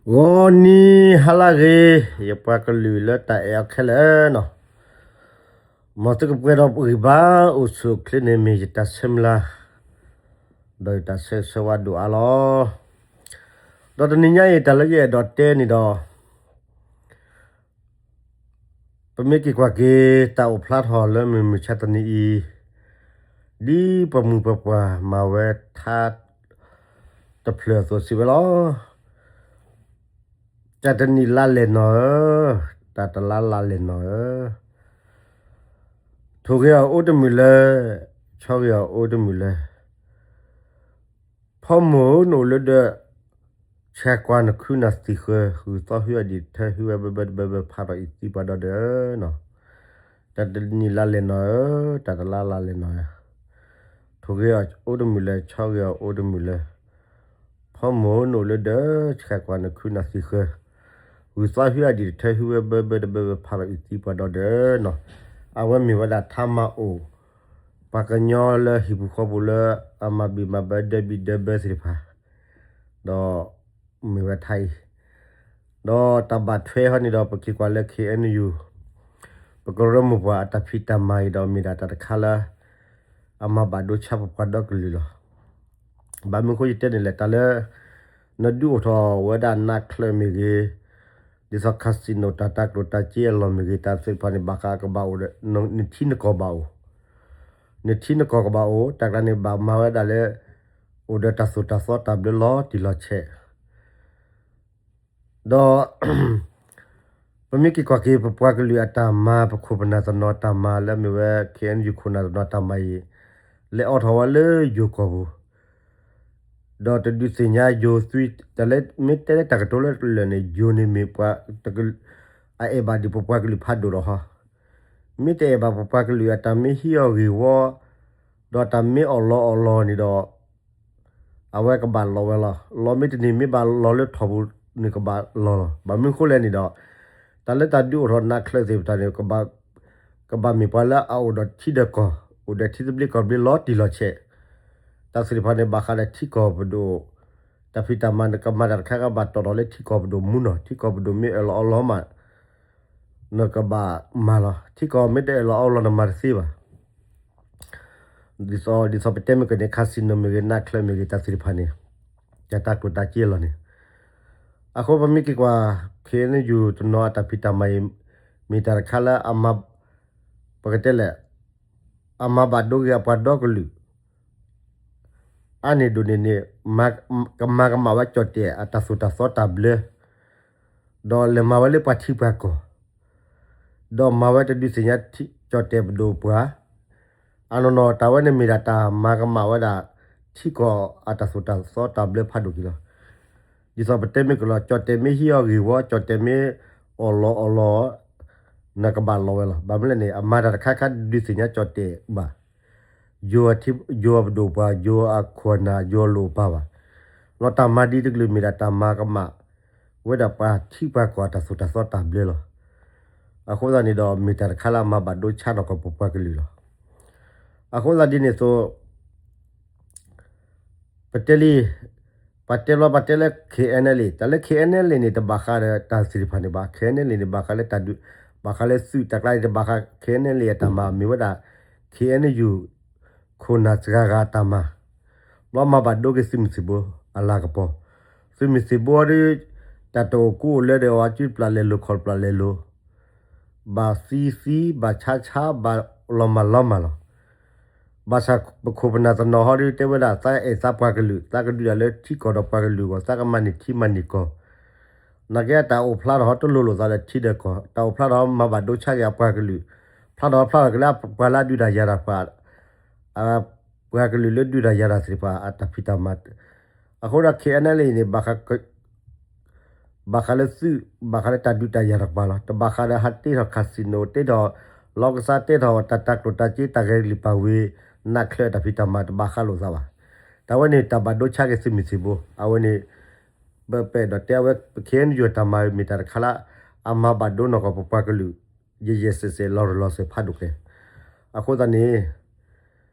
ဂီၤနံၤဟါလၢအဂ့ၤ, ယပှၤကလုာ်လၢတၢ်အဲၣ်အီၤခဲလၢာ်နီၤ, မ်သုကပှဲၤဒီးဂံၢ်ဘါအိၣ်ဆူၣ်အိၣ်ချ့န့ၣ်မ့ၢ်ယတၢ်ဆၢမုၢ်လၢ်, ဒီးယတၢ်ဆၢဂ့ၤဆၢဝါဒိၣ်အါလီၤ. ဒီးတနံၤညါအံၤတၢ်လၢယအဲၣ်ဒိးတဲန့ၣ်ဒီး ပမ့ၢ်က့ၤကွၢ်က့ၤ တၢ်အိၣ်ဖျါထီၣ်လၢမုၢ်မဆါတနံၤအံၤ, ဒ်ပှၤမုၢ်ပှၤပှၢ်မၤဝဲထါတဖျၢၣ်အသိးစံးဝဲလီၤ. တၢ်တနံၤလါလဲၢ်နီၢ်ဧၢ, တၢ်တလါလါလဲၢ်နီၢ်ဧၢ, ထိၣ်ဂ့ၤအီၤအိၣ်တမုာ်လၢ, ဆီဂ့ၤအီၤအိၣ်တမုာ်လၢ ဖီမိၢ်ဧၢ နအိၣ်လၢဒၢး, ဆှးကွၢ်နခုနၢ်သံၣ်ဃၢၤ, ဂုၢ်သီဟုအဒံၣ်တထၢ ဟုဝဲဘၢဘၢတဘၢဘၢ ဖးထီၣ်အံၤသံပှၤဒီဒၢးနီၤ. တၢ်တနံၤလါလဲၢ်နီၢ်ဧၢ, တၢ်တလါလါလဲၢ်နီၢ်ဧၢ, ထိၣ်ဂ့ၤအီၤအိၣ်တမုာ်လၢ, ဆီဂ့ၤအီၤအိၣ်တမုာ်လၢ, ဖီမိၢ်ဧၢ နအိၣ်လၢဒၢး, ဆှးကွၢ်နခုနၢ်သံၣ်ဃၢၤ, ဂုၢ်သီဟုအဒံၣ်တထၢ ဟုဝဲဘၢဘၢတဘၢဘၢ ဖးထီၣ်အံၤသံပှၤဒီဒၢးနီၤ. အဝဲမ့ၢ်ဝဲဒၣ်ထါမၤအိၣ် ပှၤကညီလၢဟံၣ်ပူၤဃီပူၤလၢအမၤဘံၣ်မၤဘၢဒၢဘံၣ်ဒၢဘၢသ့ၣ်တဖၣ်, ဒီးမ့ၢ်ဝဲထါအံၤ, ဒီးတၢ်ဘၣ်ထွဲဟီန့ၣ်ဒီး ပက့ၤကွၢ်လၢ ခ့ၣ်အဲၣ်ယူၣ်, ပကရၢမိၢ်ပှၢ်အတၢ်ဖံးတၢ်မၤအံၤဒီး မ့ၢ်ဒၣ်တၢ်တခါလၢ အမၤဘၣ်ဒိဆါပပှၤဒီကလုာ်လီၤ. ဘၣ်မနုၤဃိယတဲန့ၣ်လဲၣ်, တၢ်လၢ နဒုးအိၣ်ထီၣ်ဝဲဒၣ်နးချၢမ့ၢ်ဂ့ၤ, ဒ်သိး casino တၢ်တၤကျိၣ်တၤစ့အလီၢ်မ့ၢ်ဂ့ၤ, တၢ်သ့ၣ်တဖၣ်န့ၣ် ဘၣ်ဃးကဘၣ်အိၣ်ဒီး နထံနကီၢ်ဘၣ်အိၣ်, နထံနကီၢ်ကဘၣ်အိၣ်, တၢ်ကျါန့ၣ် ဘၣ်မၤဝဲဒၣ်လၢ အိၣ်ဒီးတၢ်သိၣ်တၢ်သီတၢ်ဘျၢလီၤတံၢ်လီၤဆဲး ဒီး ပမ့ၢ်က့ၤကွၢ်က့ၤ ပပှၤကလုာ်အတၢ်မၤ ပခိၣ်ပနၢ်တနီၤတၢ်မၤလၢမ့ၢ်ဝဲ ခ့ၣ်အဲၣ်ယူၣ် ခိၣ်နၢ်တနီၤတၢ်မၤအံၤ, လဲၤအိးထီၣ်ဝဲလၢယိၤကီၢ်ပူၤ, ဒီးတဒုးသ့ၣ်ညါယိၤသွံ, တၢ်လၢမ့ၢ်တဲလၢတၢ်ကတိၤလၢလၢာ်န့ၣ် ယိၤန့ၣ်မ့ၢ်ပှၤ အအဲၣ်ဘၣ်ဒံးပပှၤကလုာ်ဖးဒိၣ်ဒီးဟီ, မ့ၢ်တအဲၣ်ဘၣ်ပပှၤကလုာ်အတၢ်မ့ၢ်ဟံးအီၤဂ့ၢ်ဝီ, ဒီးတၢ်မ့ၢ်အီၣ်လီၤအီၣ်လီၤန့ၣ်ဒီး အဝဲကဘၣ်လီၤဝဲလီၤ. လီၤမ့ၢ်တန့ၢ် မ့ၢ်ဘၣ်လီၤလၢထီၣ်ပူၤန့ၣ် ကဘၣ်လီၤလီၤ. ဘၣ်မနုၤဃိလဲၣ်န့ၣ်ဒီး တၢ်လၢတၢ်ဒုးအိၣ်ထီၣ်နးချၢသ့ၣ်တဖၣ်န့ၣ် ကဘၣ်မ့ၢ်ပှၤလၢအအိၣ်ဒီးထံဒီးကီၢ်, အိၣ်ဒီးထံသဘျ့ကီၢ်သဘျ့လီၤတံၢ်လီၤဆဲး, တၢ်သ့ၣ်တဖၣ်န့ၣ် ဘၣ်ဃးဒီးထံကီၢ်ပဒိၣ်, တၢ်ဖံးတၢ်မၤ နကမၤတၢ်တခါကဘၣ်တီၣ်ထီၣ်လၢထံကီၢ်ပဒိၣ်မူနီၤ. ထံကီၢ်ပဒိၣ်မ့ၢ်အၢၣ်လီၤအီလီၤမး နကဘၣ်မၤလီၤ. ထံကီၢ်မ့ၢ်တအၢၣ်လီၤအီလီၤ နမၤတသ့ဘၣ်. ဒ်သိး ဒ်သိးပတဲမ့ၢ်ကန့ၣ် casino မ့ၢ်ဂ့ၤ နးချၢမ့ၢ်ဂ့ၤ တၢ်သ့ၣ်တဖၣ်န့ၣ် တၢ်တၤကျိၣ်တၤစ့အလီၢ်န့ၣ်, အဃိပမ့ၢ်က့ၤကွၢ် ခ့ၣ်အဲၣ်ယူၣ် တနီၤအတၢ်ဖံးတၢ်မၤအံၤ မ့ၢ်တၢ်တခါလၢ ပကတဲလဲၣ် အမၤဘၣ်ဒိက့ၤအပှၤဒီကလုာ် အါန့ၢ်ဒိၣ်န့ၢ်န့ၣ် ကမၤကမၣ်ဝဲကၠီၣ်တဲၣ်အတၢ်သိၣ်တၢ်သီတၢ်ဘျၢ, ဒီးလဲၤမၤဝဲလၢပှၤထံပှၤကီၢ်, ဒီးမၤဝဲတဒုးသ့ၣ်ညါကၠီၣ်တဲၣ်ပဒိၣ်ပှၤ, အနီၢ်နီၢ် တၢ်ဝဲန့ၣ်မ့ၢ်ဒၣ်တၢ်မၤကမၣ်ဝဲဒၣ် ထံကီၢ်အတၢ်သိၣ်တၢ်သီတၢ်ဘျၢဖးဒိၣ်က့ၤလီၤ. ဒ်သိးပတဲမ့ၢ်ကလီၤ ကၠီၣ်တဲၣ်မ့ၢ်ဟံးအီၤဂ့ၢ်ဝီ ကၠီၣ်တဲၣ်မ့ၢ်အီၣ်လီၤအီလီၤ နကဘၣ်လီၤဝဲလီၤ. ဘၣ်မနုၤလဲၣ်န့ၣ် အမၤတၢ်တခါခါဒုးသ့ၣ်ညါကၠီၣ်တဲၣ်ဘၣ်, ယိၤပဒိၣ်ပှၤ ယိၤအခိၣ်အနၢ် ယိၤလိၣ်ပၢ်ဘၣ်. လီၤတၢ်မၤဒ်တကလုာ်မ့ၢ်ဒၣ်တၢ်မၤကမၣ် ဝဲဒၣ်ပှၤထံပှၤကီၢ်အတၢ်သိၣ်တၢ်သီတၢ်ဘျၢလီၤ. အဃိသတးန့ၣ်ဒီး မ့ၢ်တၢ်တခါလၢအမၤဘၣ်ဒိဆါနီၢ်ကီၢ်ပပှၤကလုာ်လီၤ. အဃိသတးဒ်န့ၣ်အသိး ပတဲလံ, ပတဲဘျီပတဲလၢ ခ့ၣ်အဲၣ်ယူၣ် တၢ်လၢ ခ့ၣ်အဲၣ်ယူၣ် န့ၣ် တဘၣ်ဃးဒီးတၢ်သ့ၣ်တဖၣ်န့ၣ်ဘၣ်. ခ့ၣ်အဲၣ်ယူၣ် န့ၣ် ဘၣ်ဃးလၢတၢ်ဒုး, ဘၣ်ဃးလၢသုး တၢ်ကျါန့ၣ် တဘၣ်ဃး ခ့ၣ်အဲၣ်ယူၣ် အတၢ်မၤ မ့ၢ်ဝဲဒၣ် ခ့ၣ်အဲၣ်ယူၣ် ခိၣ်နၢ်စှၤဂၤအတၢ်မၤ ဘျီမၤဘၣ်ဒိက့ၤသုးမုၢ်သံၣ်ဘိအလၤကပီၤ, သုးမုၢ်သံၣ်ဘိဒီး တၢ်တအိၣ်ကူအိၣ်လၢဒီးအီၤ စုတပျၢ်လဲၤလိၤခီၣ်တပျၢ်လဲၤလိၤ, ဘၣ်သံသံ ဘၣ်ဆါဆါ ဘၣ်လီၤမၢ်လီၤမၢ်လီၤ. ဘၣ်ဆၣ်ပခိၣ်ပနၢ်တနီၤဟီဒီး တဲဝဲဒၣ် သးအဲၣ်သးပှၤကလုာ်, သးကဒုးတၢ်လၢထံကီၢ်ဒီးပှၤကလုာ်အဂီၢ်, သးကမၤန့ၢ်ထံမၤန့ၢ်ကီၢ်, နာ်က့အတၢ်အိၣ်ဖျါထီၣ်ဟီ တလိၤလိာ်သးဒီးထံဒီးကီၢ်, တၢ်အိၣ်ဖျါထီၣ်ဟီ မၤဘၣ်ဒိဆါက့ၤအပှၤကလုာ်, ဖျါထီၣ်ဖျါထီၣ်က့ၤလၢပှၤလၢအဒုးတၢ်ယၤတၢ်ပှၤ ပှၤကလုာ်လၢဒုးတၢ်ယၤတၢ်သ့ၣ်တဖၣ် အတၢ်ဖံးတၢ်မၤ, အဃိဒီး ခ့ၣ်အဲၣ်ယူၣ် န့ၣ် ဘၣ်ဃးလၢသုး, ဘၣ်ဃးလၢတၢ်ဒုးတၢ်ယၤတၢ်ပှၤလီၤ. တဘၣ်ဃးဒီးဟးတ့ထီၣ် casino တ့ထီၣ် လီကစါ တ့ထီၣ်တၢ်တၤကျိၣ်တၤစ့ တၢ်ဂဲၤကလံၤပာ်ဝ့ၤ နးချၢအတၢ်ဖံးတၢ်မၤ တဘၣ်ဃးလိာ်သးဘၣ်. တၢ်ဝဲန့ၣ် တၢ်ဘၣ်ဒိဆါက့ၤသုးမုၢ်သံၣ်ဘိ, အဝဲန့ၣ် ပအဲၣ်ဒိးတဲအဝဲ ခ့ၣ်အဲၣ်ယူၣ် အတၢ်မၤမ့ၢ်တၢ်တခါလၢ အမၤဘၣ်ဒိနီၢ်ကီၢ်ပပှၤကလုာ် ယဲၢ်ယဲၢ်စဲးစဲး လီၤရၢၢ်လီၤစၢၤဖးဒိၣ်ကျဲ. အဃိသတးန့ၣ်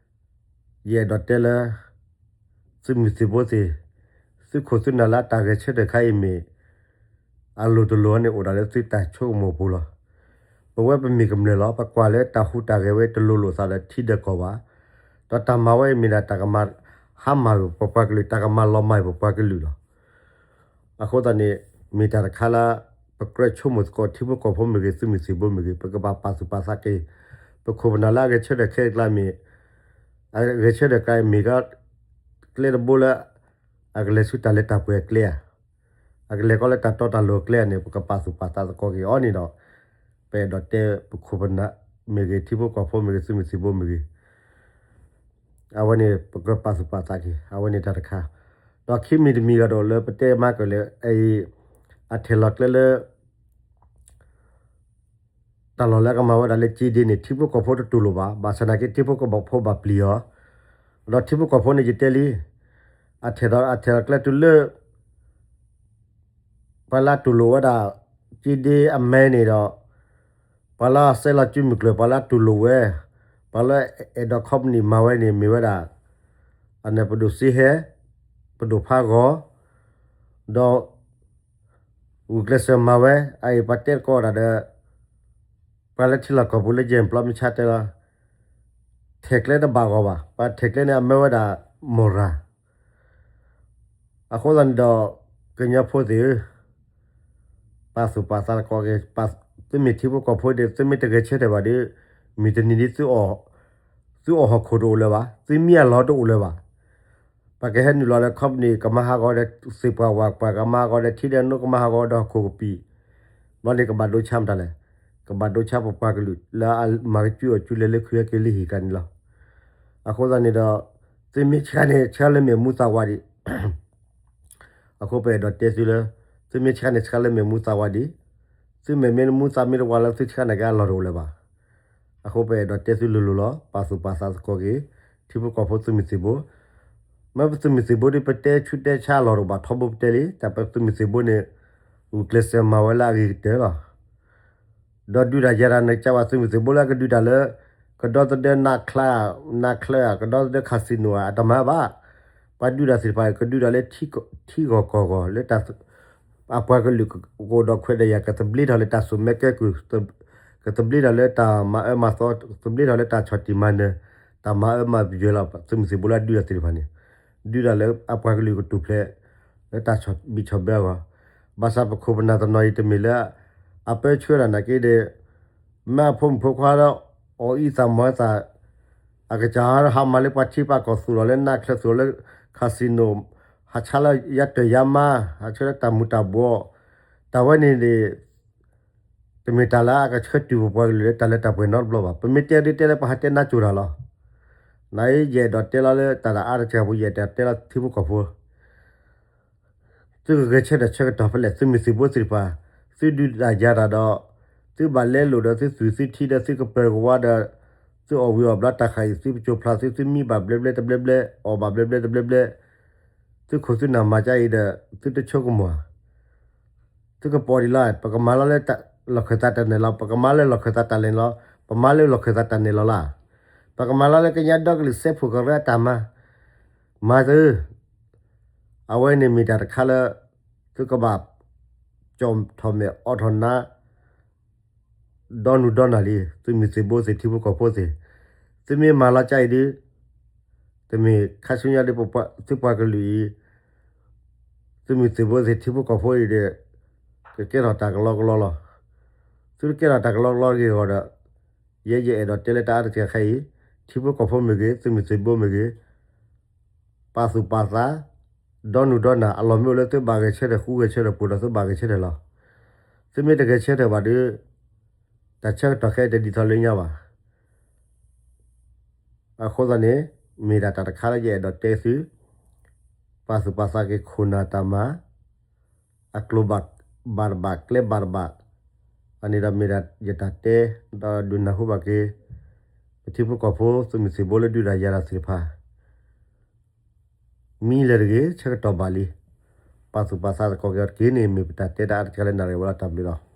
ယအဲၣ်ဒိးတဲလၢ သုးမုၢ်သံၣ်ဘိသ့ၣ်, သုးခိၣ်သုးနၢ်လၢအတၢ်ဂဲၤဆၢထၢၣ်ခါအံၤမ့ၢ် အလိၤတလိၤန့ၣ် အိၣ်ဒၣ်လၢသုတၢ်ဆိကမိၣ်အပူၤလီၤ. ပဝဲပမ့ၢ်ကမျၢၢ်လီၤ. ပကွၢ်လၢတၢ်ဟူးတၢ်ဂဲၤဝဲတလိၤလိာ်သးဒီးထံဒီးကီၢ်ဘၣ်. ဒီးတၢ်မၤဝဲအံၤမ့ၢ်ဒၣ်တၢ်ကမၤဟါမၢ်ပပှၤကလုာ်, တၢ်ကမၤလီၤမၢ်ပပှၤကလုာ်လီၤ. အဃိသတးန့ၣ် မ့ၢ်တၢ်တခါလၢ ပကြၢးဆိကမိၣ်သကိးထံဖိကီၢ်ဖိမ့ၢ်ဂ့ၤ, သုးမုၢ်သံၣ်ဘိမ့ၢ်ဂ့ၤ, ပကဘၣ်ပာ်သူၣ်ပာ်သးက့ၤ. ပခိၣ်ပနၢ်လၢအဂဲၤဆၢထၢၣ်ခဲအံၤအကျါမ့ၢ်, အဂဲၤဆၢထၢၣ်အကျါအံၤမ့ၢ်ကီး ကျဲတဘိလၢ အကလဲၤဆူတၢ်လၢတၢ်ပှဲၤအကျဲဧါ, အကလဲၤကီးလၢတၢ်တီတၢ်လိၤအကျဲဧါန့ၣ် ပကပာ်သူၣ်ပာ်သးသကိးက့ၤအီၤန့ၣ်ဒီး ပအဲၣ်ဒိးတဲပခိၣ်ပနၢ်မ့ၢ်ဂ့ၤ, ထံဖိကီၢ်ဖိမ့ၢ်ဂ့ၤ, သုးမုၢ်သံၣ်ဘိမ့ၢ်ဂ့ၤ, အဝဲန့ၣ် ပကြၢးပာ်သူၣ်ပာ်သးက့ၤ, အဝဲန့ၣ်တၢ်တခါ. ဒီးခံမံၤတမံၤဂ့ၤဒီး လၢပတဲမၤကၢၢ်လၢ အအံၤ အထဲၣ်လီၤကျဲလၢ တၢ်လီၢ်လၢအကမၤဝဲဒၣ်လၢက့ဒ့န့ၣ် ထံဖိကီၢ်ဖိတတူၢ်လိာ်ဘၣ်. ဘၣ်ဆၣ်သနာ်က့ ထံဖိကီၢ်ဖိဘၣ်ပျံၤအီၤ, ဒီးထံဖိကီၢ်ဖိန့ၣ် ယတဲလံ, အထဲၣ်ဒီး အထဲၣ်လီၤကျဲတုၤလၢ ပှၤလၢအတူၢ်လိာ်ဝဲဒၣ် က့ဒ့အမဲန့ၣ်ဒီး ပှၤလၢအစဲးလီၤစုမုၢ်ကျၢၢ်, ပှၤလၢအတူၢ်လိာ်ဝဲ, ပှၤလၢအအဲၣ်ဒိး company မၤဝဲန့ၣ် မ့ၢ်ဝဲဒၣ် အန့ၣ် ပဒိၣ်စ့ဟဲ, ပဒိၣ်ဖးဂီၤ, ဒီး ဂုာ်ကျဲးစၢးမၤဝဲ, အအံၤပှၤတဲသကိးတၢ်ဒီး ပှၤလၢထံလီၢ်ကီၢ်ပူၤလၢ ယဲၢ်ပျီမုၢ်ဆါတဲလီၤ, ထဲၣ်ကျဲတဘၣ်ဂီၤဘၣ်, ပှၤထဲၣ်ကျဲန့ၣ် အမၢဝဲဒၣ် မိၢ်ရၤ အဃိသတးန့ၣ်ဒီး ကညီဖိသ့ၣ်ဧၢ, ပာ်သူၣ်ပာ်သးသကိးက့ၤ, သုမ့ၢ်ထံဖိကီၢ်ဖိဒီး သုမ့ၢ်တဂဲၤဆၢထၢၣ်ဘၣ်ဒီး မုၢ်တနံၤဒ် သုအီၣ်ဟီၣ်ခိၣ်တအိၣ်လၢၤဘၣ်, သုမံအလီၢ်တအိၣ်လၢၤဘၣ်. ပကဟဲနုာ်လီၤဒီး company ကမၤဟးဂီၤဒီး သ့ၣ်ပှၢ်ဝၣ်ပှၢ်ကမၤဟးဂီၤဒီး ထံဒီးနိကမၤဟးဂီၤဒီးဟီၣ်ခိၣ်ကပံာ်, ဘျီန့ၣ်ကဘၣ်ဒိဆါမတၤလဲၣ်, ကဘၣ်ဒိဆါပပှၤကလုာ် လၢအမၤကစုအီၣ်ကစုလဲၤလၢခုဟဲက့ၤလၢဟံၣ်ကါန့ၣ်လီၤ. အဃိသတးန့ၣ်ဒီး သုမ့ၢ်ဆှါန့ၣ် ဆှါလၢမ့ၢ်မူသးဝးဒံး အဃိပအဲၣ်ဒိးတဲသုလၢ သုမ့ၢ်ဆှါန့ၣ်ဆှါလၢမ့ၢ်မူသးဝးဒံး, သုမ့ၢ်မ့ၢ်မူသးမ့ၢ်တဝးလၢသုဆှါန့ၣ်က့အလီၢ်တအိၣ်လၢၤဘၣ်. အဃိပအဲၣ်ဒိးတဲသုလိၤလိၤလီၤ. ပာ်သူၣ်ပာ်သးသကိးက့ၤ ထံဖိကီၢ်ဖိသုးမုၢ်သံၣ်ဘိ, မ့ၢ်ပသုးမုၢ်သံၣ်ဘိဒီး ပတဲဆူးတဲဆါအလီၢ်တအိၣ်ဘၣ်ထီဘိပတဲလံ, တၢ်ပသုးမုၢ်သံၣ်ဘိန့ၣ် ဂုာ်ကျဲးစၢးမၤဝဲလၢအဂ့ၤကတၢၢ်လီၤ. ဒီးဒုးတၢ်ယၤတၢ်န့ၣ် ကစၢ်ပှၤသုးမုၢ်သံၣ်ဘိလၢအကဒုးတၢ်လၢ ကဒီသဒၢနးချၢ, နးချၢဧါ, ကဒီသဒၢ casino ဧါ, အတမၤဘၣ်. ပှၤဒုးတၢ်သ့ၣ်တဖၣ် ကဒုးတၢ်လၢ ထံဂီၢ်ကီၢ်ဂီၢ်လၢ အပှၤကလုာ်ကအိၣ်ဒီးခွဲးဒီးယာ် ကသဘျ့ထီၣ်လၢတၢ်စိာ်မဲကဲကုၢ်, ကသဘျ့ထီၣ်လၢတၢ်မၤအၢမၤသီ, ကသဘျ့ထီၣ်လၢတၢ်ဆီၣ်တံၢ်မၤနၢၤ, တၢ်မၤအၢမၤပယွဲလီၤ. သုးမုၢ်သံၣ်ဘိလၢအဒုးတၢ်သ့ၣ်တဖၣ်န့ၣ် ဒုးတၢ်လၢအပှၤကလုာ်ကထူၣ်ဖျဲး လၢတၢ်ဆီၣ်ဘံၣ်ဆီၣ်ဘၢအဂီၢ်, ဘၣ်ဆၣ်ပခိၣ်ပနၢ်တနီၤအံၤတမ့ၢ်လၢ အပၢဆှၢတၢ်နာ်က့ဒီး မ့ၢ်အဖိမုၣ်ဖိခွါဒီး အီၣ်အံသၣ်မီၤအသၣ်, အကစၢ်ဟးမၤလၢပှၤထံပှၤကီၢ်သူၣ်လီၤလၢနးချၢ သူၣ်လီၤလၢ casino, ဟးဆါလၢယါတၢၢ်ယါမါ, ဟးဆါလၢတၢ်မူၤတၢ်ဘှီး, တၢ်ဝဲန့ၣ်န့ၣ် တမ့ၢ်တၢ်လၢအကဆှၢတုၤပပှၤကလုာ်လၢတၢ်လၢတၢ်ပှဲၤနီတဘျီဘၣ်. ပမ့ၢ်တဲဒ်တဲလၢပဟးတဲနါစိၤတၢ်လီၤ. နအံၤ ယအဲၣ်ဒိးတဲလီၤလၢတၢ်ဒီးအါတက့ၢ်ပူၤ ယအဲၣ်ဒိးတဲလီၤထံဖိကီၢ်ဖိ သုကဂဲၤဆၢထၢၣ်ဆၢကတီၢ်ဖဲလဲၣ် သုးမုၢ်သံၣ်ဘိသ့ၣ်တဖၣ်, သုဒုးတၢ်ယၤတၢ်ဒီး သုဘၣ်လဲလိာ်ဒီးသုသူၣ်သုထံဒီး သုကပၢၤကဝါဒီး သုအီၣ်ဝံၤအီၣ်ဘျီတၢ်ဃာ်အံၤ သုပစိၤဖျါသု သုမံဘၣ်ဘျဲဘျဲတဘျဲဘျဲ, အီၣ်ဘၣ်ဘျဲဘျဲတဘျဲဘျဲ, သုခိၣ်သုနၢ်မၤကါအံၤဒီး သုတဆိကမိၣ်ဧါ. သုကပိာ်ဒံးလီၤ, ပကမၤလီၤလၢလီၢ်ခၢၣ်သးတၢ်နဲၣ်လီၤ, ပကမၤလၢလီၢ်ခၢၣ်သးတၢ်နဲၣ်လီၤ, ပမၤလၢလီၢ်ခၢၣ်သးတၢ်နဲၣ်လီၤလၢ်, ပကမၤလီၤလၢကညီဒီကလုာ်စဲးဖှိၣ်ကရၢအတၢ်မၤ, မၤသု, အဝဲန့ၣ်မ့ၢ်တၢ်တခါလၢ သုကဘၣ် ကၠီၣ်ထီၣ်မဲာ်အိးထီၣ်နါ ဒီနုၤဒီနၤလံ, သုးမုၢ်သံၣ်ဘိသ့ၣ်ထံဖိကီၢ်ဖိသ့ၣ်, သုမ့ၢ်မၤလီၤကါအံၤဒုး, တမ့ၢ်ခါဆူညါဒ်ပပှၤသုပှၤကလုာ်အံၤ, သုးမုၢ်သံၣ်ဘိသ့ၣ်ထံဖိကီၢ်ဖိအံၤဒီး, ကကဲထီၣ်တၢ်ကလီကလီလီၤ. သုတကဲထီၣ်တၢ်ကလီကလီတဂ့ၤအဂီၢ်ဒီး, ယဲယအဲၣ်ဒိးတဲလၢတၢ်အါတက့ၢ်ခဲအံၤ, ထံဖိကီၢ်ဖိမ့ၢ်ဂ့ၤ, သုးမုၢ်သံၣ်ဘိမ့ၢ်ဂ့ၤ ပာ်သူၣ်ပာ်သး, ဒီနုၤဒီနၤ အလီၢ်မ့ၢ်အိၣ်လၢသုဘၣ်ဂဲၤဆၢထၢၣ်ဃူဂဲၤဆၢထၢၣ်ပူၤဒီးသုဘၣ်ဂဲၤဆၢထၢၣ်လီၤ. သုမ့ၢ်တဂဲၤဆၢထၢၣ်ဘၣ်ဒီး, တၢ်ဆၢကတီၢ်ခဲအံၤတဒ်သိးလၢညါဘၣ်. အဃိသတးန့ၣ်, မ့ၢ်ဒၣ်တၢ်တခါလၢယအဲၣ်ဒိးတဲသု, ပာ်သူၣ်ပာ်သးက့ၤခိၣ်နၢ်တၢ်မၤ, အကျိၤဘၣ်တဘၣ် ကျဲဘၣ်တဘၣ်, အန့ၣ်ဒီးမ့ၢ်ဒၣ်ယတၢ်တဲ, ဒီးဒုးနၢ်ဟူဘၣ်က့ၤ, ပထံဖိကီၢ်ဖိ သုးမုၢ်သံၣ်ဘိလၢဒုးတၢ်ယၤတၢ်သ့ၣ်တဖၣ် မံလၢာ်တဂ့ၤ ဆၢကတီၢ်ဘၣ်လံ. ပာ်သူၣ်ပာ်သးသကိးက့ၤအီၤတက့ၢ်န့ၣ် မ့ၢ်ပတၢ်တဲတၢ်အါတက့ၢ်လၢနၣ်ရံၣ်ဝဲလီၤ တၢ်ဘျုးလီၤ.